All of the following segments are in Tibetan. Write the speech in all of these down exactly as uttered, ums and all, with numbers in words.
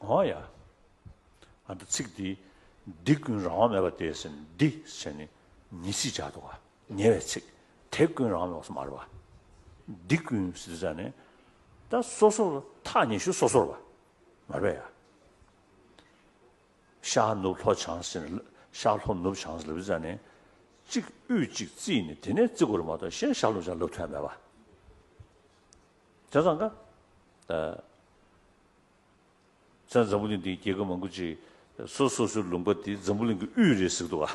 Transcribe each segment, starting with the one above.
འོ་ཡ། ཨ་ད་ཚིག་འདི། འདི་ཀུན་རང་དབང་མེད་པ་སྟེ་ཟེར་ནས་འདི་ཟེར་ནས་ཉེ་ཚིག་བྱ་འདུག་ག་ཉེ་བའི་ཚིག་དེ་ཀུན་རང་དབང་མེད་པ་སུ་མ་རེད་པ། འདི་ཀུན་ཟེར་དུས་ཙང་ནས། ད་སོ་སོར་ཐག་ཉེ་ཤོས་སོ་སོར་བ། མ་རེད་པས་ཡ། ཤར་ནུབ་ལྷོ་བྱང་ཟེར་ནས་ཤར་ལྷོ་ནུབ་བྱང་ཟེར་ལབ་དུས་ཙང་ནས། གཅིག་དབུས་གཅིག་བརྩིས་ནས་དེ་ནས་བརྩི་དགོས་རེད་མ་གཏོགས་གཞན་ཤར་ལྷོ་བྱང་ལབ་ཐུབ་ཡ་མེད་པ། བྱས་ཙང་ཀ་ཨ། ས་འཛམ་བུ་གླིང་འདིའི་རྒྱལ་ཁབ་མང་པོ་ཅིག་སོ་སོ་སོའི་ལུང་པ་འདི་འཛམ་བུ་གླིང་གི་དབུས་རེད་ཟེར་འདུག་ག་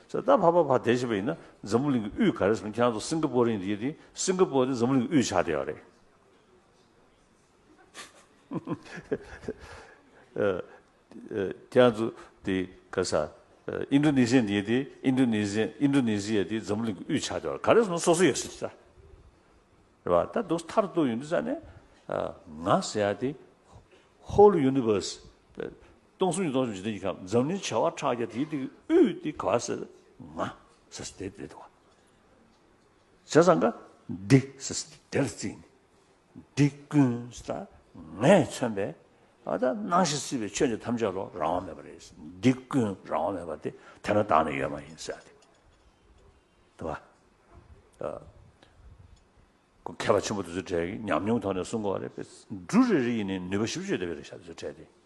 ས་ད་ཕ་ཕ་ཕ་དེ་བྱས་པ་ཡིན་ན་འཛམ་བུ་གླིང་གི་དབུས་ག་རེ་ཟེར་ན། ཁྱེད་རང་ཚོ་སིང་ག་པོར་ཡིན་དེ་དེ་སིང་ག་པོར་དེ་འཛམ་བུ་གླིང་གི་དབུས་ཆགས་བསྡད་ཡོད་རེད། ཨ། ཨ། ཁྱེད་རང་ཚོ་དེ་ག་ས། ཨ། ཨིན་ཌོ་ནེ་ཤི་ཡ་འདི་དེ་ཨིན་ཌོ་ནེ་ཤི་ཡ་ཨིན་ཌོ་ནེ་ཤི་ཡ་དེ་འཛམ་བུ་གླིང་གི་དབུས་ཆགས་བསྡད་ཡོད་རེད། ག་རེ་ཟེར་ན་སོ་སོ་ཡོད་ཟེར་ས། རེད་བ། ད་འདུག་མཐར་གཏུགས་ཡོང་དུས་ཙང་ནས། ཨ། ང་ཟེར་ཡ་དེ་whole universe། སྟོང་གསུམ་གྱི་སྟོང་གསུམ་འཇིག་རྟེན་གྱི་ཁམས། འཛམ་གླིང་བྱེ་བ་ཕྲག་བརྒྱ་དེའི་དེ་དབུས་དེ་ག་བ་ཟེར། ང་ཟེར་ས་དེ་དེ་འདུག་བ། བྱས་ཙང་ཀ་འདི་ཟེར་ས་དེ་དེ་ལ་བརྩིས་ནས། འདི་ཀུན་ཟེར་ད་ངས་མཚོན་པའི། ཨ། ད་སྣང་ཞིང་སྲིད་པའི་ཆོས་འདི་ཐམས་ཅད་ལོ་རང་དབང་མེད་པ་རེད། འདི་ཀུན་རང་དབང་མེད་པ་དེ་དེ་ན་བཏང་ནས་ཡོད་མ་ཡིན་ཟེར་ཏེ། འདུག་བ། ཨ། ཁོ་མཁས་པ་ཆེན་པོ་དེ་ཚོའི་གྲས་ཀྱིས་ཉམས་མྱོང་ཐོག་ནས་གསུང་གི་ཡོད་རེད་པས། འབྲུ་རེ་རེ་ཡིན་ནའི་ནུས་པ་ཞེ་པོ་ཅིག་ཡོད་བསྡད་པ་རེད་ཤག་དེ་ཚོའི་གྲས་དེ།